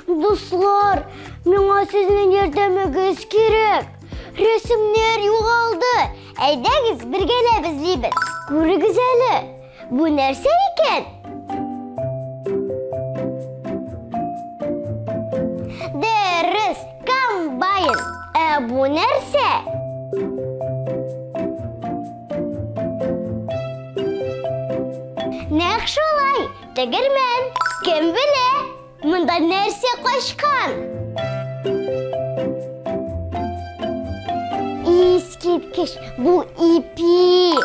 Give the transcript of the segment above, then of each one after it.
Дуслар, миңа сезнең ярдәмегез кирәк. Рәсемнәр югалды. Әйдәгез, бергәләп эзлибез. Күрегез әле, бу нәрсә икән? Дөрес, комбайн. Ә бу нәрсә? Нәкъ шулай, тегермән. Кем белә, монда нәрсә качкан? Искиткеч, бу ипи.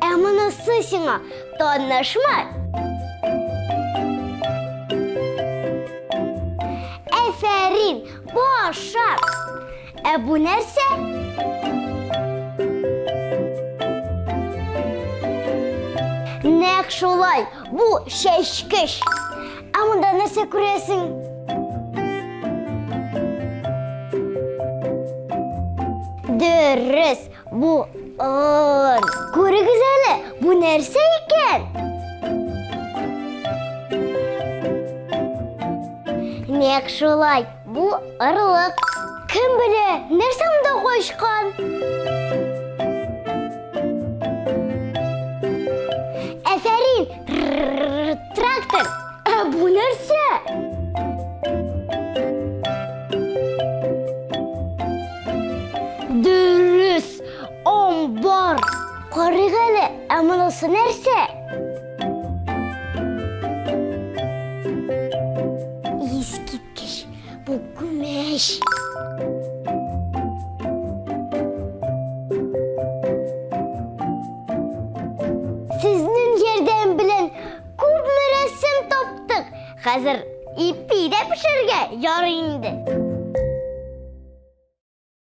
Ә монысы сиңа танышмы? Әфәрин, башак. Ә бу нәрсә? Нәкъ шулай, бу чәчкеч. Ә монда нәрсә күрәсең? Дөрес, бу он. Күрегез әле, бу нәрсә икән? Нәкъ шулай, бу орлык. Кем белә, нәрсә монда качкан? Әфәрин, трактор. Ә бу нәрсә? Дөрес, амбар. Карыйк әле, ә монысы нәрсә? Искиткеч, бу күмәч. Сезнең ярдәм белән күпме рәсем таптык. Хәзер ипи дә пешерергә ярый инде.